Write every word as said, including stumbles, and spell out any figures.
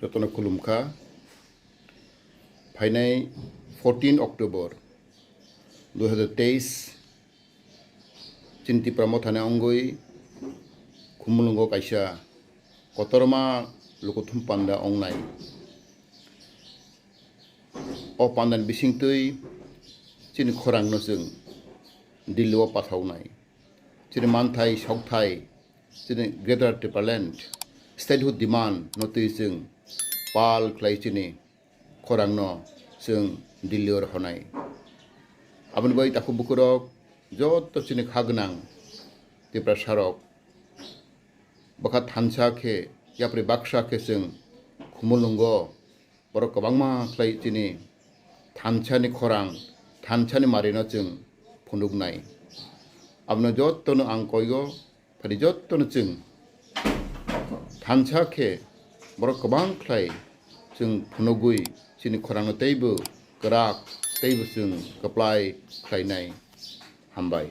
Jotono khulumkha. Phainai fourteen October dui hazar teis chini Tipra Mothani ongwi Khumulwngo kaisa kotorma lukuthum panda ongnai. O pandani bisingtwi chini khorangno chwng Delhi o pathaunai. Chini manthai, sokthai, chini Greater Tipraland statehood demand no twi chwng pal khlai chini khorangno chwng Delhi o rohornai. Aboni bai takhuk bukurok joto chini kha gwnang Tiprasarok bwkha thansa khe, yapri baksa khe chwng Khumulwngo borok kwbangma khlai chini thansani khorang, thansani marino chwng phunuknai. Abono jotono ang koigo, phari jotono chwng thansa khe borok kwbang khlai chwng phunugwi chini khorangno teibo kwrak teibo chwng kwplai khlainai. Hambai.